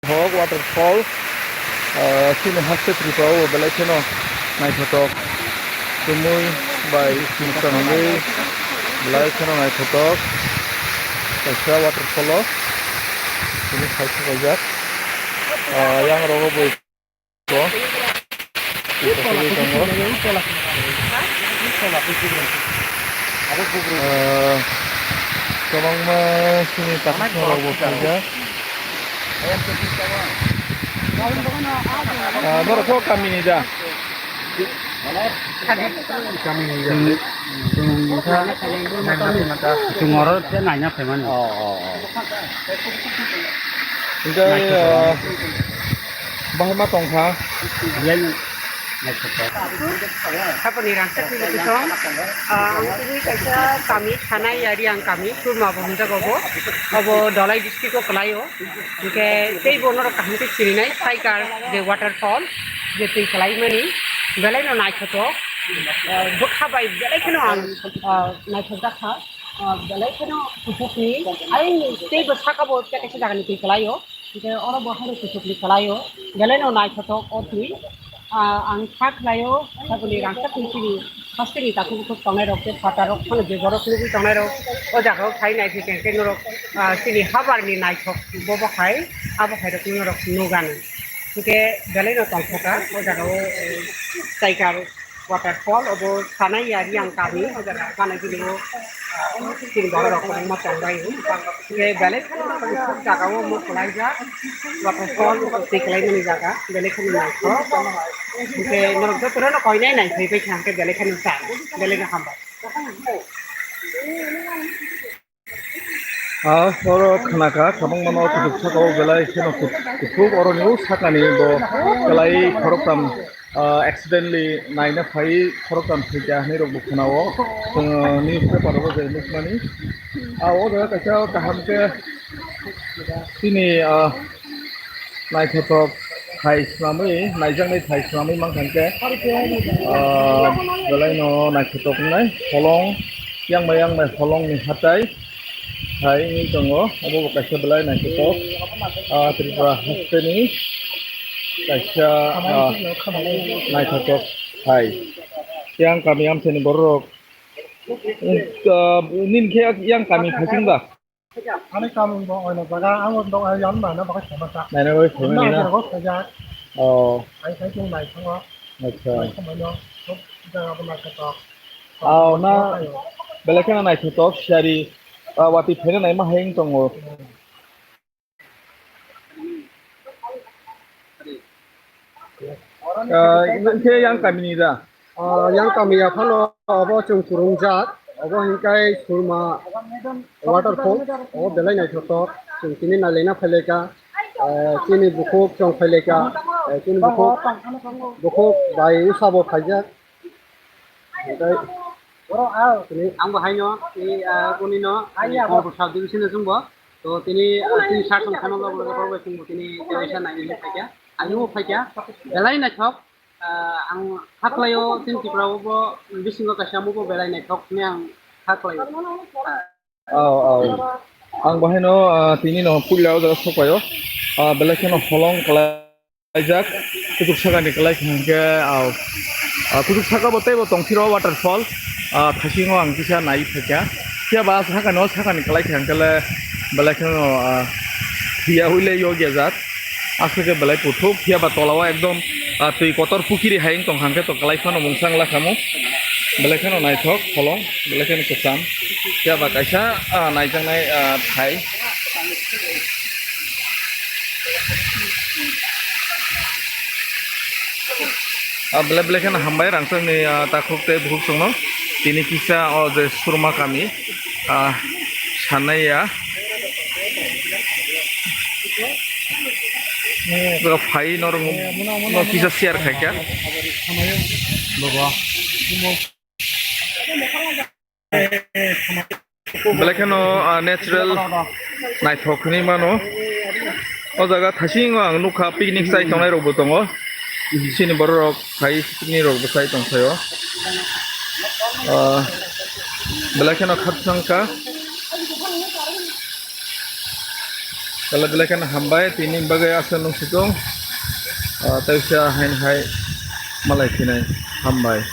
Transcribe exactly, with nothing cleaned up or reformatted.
Hok waterfall, ah, chini haste Tripura o belai kheno naithotok, tumui bai chwng tongwi belai kheno naithotok kaisa waterfall o tini hai subaijak, ah, yang rogo bo. Tongo. Ah, kwbangma chini takhuk rok bo phaijak. Ah, norok khe kamini da? Kamini da. Hmm. Chwng oro khe naina phaimani. Oh, oh, oh. Hingke, ah, Bahai ma tongkha. Belai no naithotok. Haponi rangchak ni bwswk song, ah, ang tini kaisa kami, Thanai Yari ang kami, Surma bo hwnjago bo. Obo Dhalai district o kwlai o. Hingke tei bo norok kaham khe sirinai, Saikar je waterfall, je twi kwlai mani, belai no naithotok. Ah, bwkha bai belai kheno ang, ah, naithok jak kha. Ah, belai kheno kuchukni, ayang tei bo saka bo tei kaisa jaga ni twi kwlai o. Hingke oro bo haino kuchukni kwlai o, belai no naithotok o twi. Ah, ang kha khlai o, saboni rangchak ni chini hasteni takhuk bukhuk tongnai rok tei phatar rok phano je borok nugwi tongnai rok o jaga o phai nai thik khe norok, ah, chini habar ni naithok bobo hai abo hai rok norok nugano. Hingke belai no tongthok kha o jaga o, eh, Saikar waterfall, obo Thanai Yari ang kami, o jaga kanai bini o, ah, chini borok rok kwbangma tongbai o. Hingke belai kheno o jaga o omo kwlaijak waterfall, omo twi kwlai mani jaga, belai kheno naithok. Hingke norok joto no koinai nai phai bai kha, hingke belai kheno cha, belai no hambai. Ah, oro khna kha, kwbangma no kuchuk saka o belai kheno kut-, kuthuk, oro ni o saka ni bo kwlai khoroktham, ah, accidentally naina phai khoroktham thwikha hinwi rok bo khna o. Chwng, ah, newspaper rogo je nukmani. Ah, o jaga kaisa kaham khe chini, ah, naithotok thai swnamwi, naijaknai thai swnamwi mankha hwnkhe, ah, belai no naithotok wngnai holong, yang bai yang bai holong ni hatai hai wngwi tongo, obo bo kaisa belai naithotok, ah, Tripura haste ni kaisa, ah, naithotok thai. Yang kami amchaini borok rok, ah, nini khe yang kami phaising ba? Ani kamu bo oino jaga, ang bo dong, ang yan mana bagai sama sa. Naina bai sama na. Jaga saja. Oh. Ai sai tung nai sama. Acha. Nai sama no. Jaga bo nai kata. Aw, na belai kheno naithotok siyari, ah, watwi phaina naima hai wng tongo. Ah, nokhe yang kamini da? Ah, yang kami ya phano abo chwng kwrwngjak, abo hinkai Surma waterfall, abo belai naithotok, chwng tini nailaina phailaika, eh, chini bukhuk chwng phailaika, eh, chini bukhuk, bukhuk bai usabo khaijak. Hinkai oro, ah, tini ang bo haino, tini, ah, boni no, ah, Sub Division no chwngbo, to tini, ah, tini sir tong phano logo logo bai chwngbo tini kaisa nai phaikha, ang bo phaikha, belai naithok. Ah, ang kha khlaio, chini Tripura o bo bisingo kaisa amo bo belai naithok hwnwi ang kha khlaio. Ah. Oh, oh. Ang bo haino, ah, tini no puila o jaga sok paio. Ah, belai kheno holong kwlaijak. Kuchuk sakani kwlai kha hwnkhe, ah, ah, kuchuk saka bo teibo tong phiro waterfall. Ah, thaisingo ang kisa nai phaikha. Phiya ba sakani o sakani kwlai kha hwnkhe le belai kheno, ah, phiya hui le yog ya jak. Aswk khe belai kuthuk, phiya ba tola o ekdom, ah, twi kotor pukiri hai wng tong kha, hwnkhe to kwlai phano mungsa wng la kha mo. Belai kheno naithok, holong, belai kheno kwcham. Phiya ba kaisa, ah, naijaknai, ah, thai. Ah, belai belai kheno hambai rangchakni, ah, takhuk tei bukhuk chwngno. Tini kisa o je Surma kami, ah, sanai ya. Bo phai norok no kisa share khaikha. Belai kheno, ah, natural naithok hinwi mano. O jaga thaisingo ang nukha picnic chai tongnai rokbo tongo. Chini borok rok phai picnic rokbo chai tongphaio. Ah, belai kheno khakchangkha. Kala belai kheno hambai, tini bagwi aswk nung sukung. Ah, tei sa hain hai malai khinai hambai.